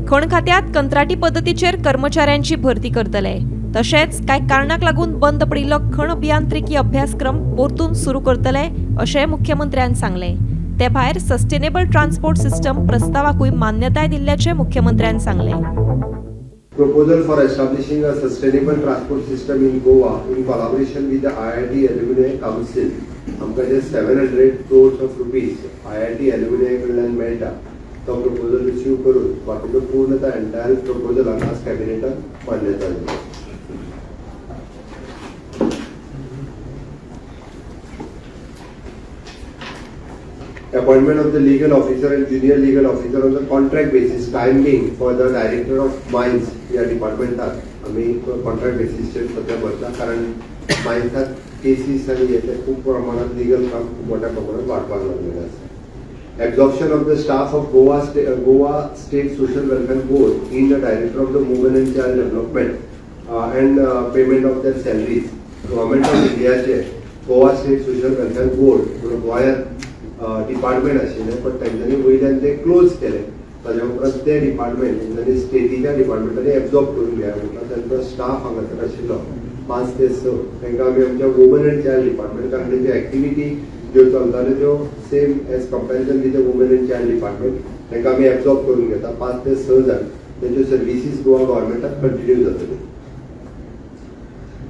खण खात्यांत कंत्राटी पद्दतीचेर कर्मचाऱ्यांची भरती करतले. तशेंच कांय कारणाक लागून बंद पडिल्लो खण अभियांत्रिकी अभ्यासक्रम परतून सुरू करतले अशें मुख्यमंत्र्यान सांगलें. ते भायर सस्टेनेबल ट्रान्सपोर्ट सिस्टम प्रस्तावाकूय मान्यताय दिल्ल्याचें मुख्यमंत्र्यान सांगलें. Proposal for establishing a sustainable transport system in Goa in collaboration with the IIT Alumni Council. आमकां जे 700 crores of rupees IIT Alumni कडल्यान मेळटा तो प्रपोजल रिसीव करून बाकीचो पूर्ण त्या एंटायर प्रपोजलाक आज कॅबिनेटान मान्यता दिली. Appointment of the legal officer and junior legal officer on the contract basis, time being for the director of mines या डिपार्टमेंटात आमी कॉन्ट्रॅक्ट बेसीसचेर सध्या भरता, कारण मायन्सात केसीस आनी हे खूब प्रमाणात लिगल काम खूब मोठ्या प्रमाणात वाडपाक लागलेलें आसा. Absorption of the staff of Goa State Social Welfare Board in the director of the women and child development and payment of their salaries. Government of इंडियाचे Goa State Social Welfare Board म्हणून गोंयांत department आशिल्लें, पण तेंच्यांनी वयल्यान ते close केलें. ताज्या उपरांत ते डिपार्टमेंट तेंच्यांनी स्टेटीच्या डिपार्टमेंटांनी एब्जॉर्ब करून घेया म्हटल्यार तांचो स्टाफ हांगासर आशिल्लो 5 ते 6 तांकां आमी आमच्या वुमन एंड चायल्ड डिपार्टमेंट, कारण तेंच्यो एक्टिविटी ज्यो चलताल्यो त्यो same as comparison with the women and child department, तांकां आमी एब्जॉर्ब करून घेता. 5 ते 6 जाण तेंच्यो सर्विसीस गोवा गव्हर्मेंटाक कंटिन्यू जातल्यो.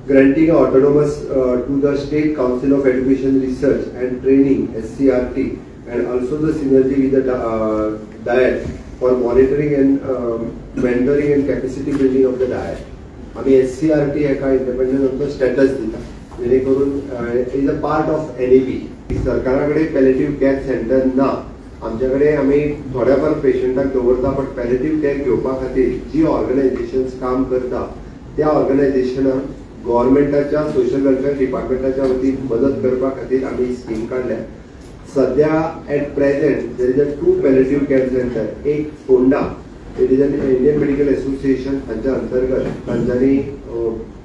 Granting autonomous to the State Council of Education Research and Training SCRT and also the synergy with the DIET for monitoring and mentoring and capacity building of the DIET. आमी SCRT हेका independent आमचो status दिता, जेणे करून is a part of NEP. सरकारा कडेन palliative care centre ना, आमच्या कडेन आमी थोड्या फार पेशंटाक दवरता, बट पॅलेटिव्ह केअर घेवपा खातीर जी ऑर्गनायझेशन्स काम करता त्या ऑर्गनायझेशनाक गव्हर्मेंटाच्या सोशल वेलफेअर डिपार्टमेंटाच्या वतीन मदत करपा खातीर आमी स्कीम काडल्या. सध्या at present there is a 2 palliative care centre, एक Ponda it is an Indian Medical Association हांच्या अंतर्गत तांच्यांनी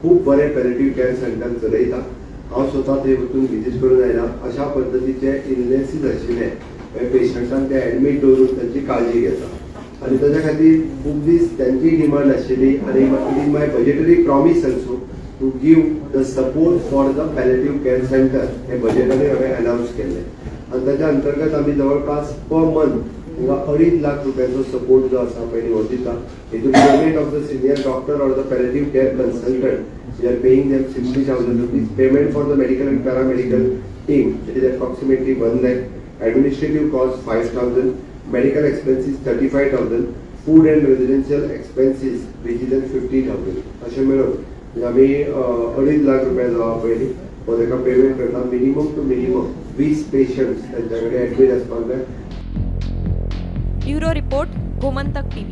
खूब बरें पॅलेटिव्ह केअर सेंटर चलयता. हांव स्वता थंय वचून विजीट करून आयला. अशा पद्दतीचे इलनेसीस आशिल्ले पेशंटांक ते एडमीट दवरून तांची काळजी घेता आनी ताच्या खातीर खूब दीस तांची डिमांड आशिल्ली आनी it is my budgetary promise also to give the support for the palliative care centre हे बजेटाने हांवें अनावन्स केल्लें आनी ताच्या अंतर्गत आमी जवळपास पर मंथ तांकां 2.5 लाख रुपयाचो सपोर्ट जो आसा पयलीं हो दिता. हितून payment of the senior doctor or the palliative care consultant we are paying them 60,000 rupees. Payment for the medical and paramedical team it is approximately 1 lakh. Administrative cost 5,000, medical expenses 35,000, food and residential expenses which is 50,000 अशें मेळून आमी 2.5 लाख रुपया जो आहा पयलीं हो ताका payment करता. मिनिमम टू मिनिमम 20 पेशंट्स तांच्या कडेन एडमीट आसपाक जाय. Bureau report, Gomantak TV.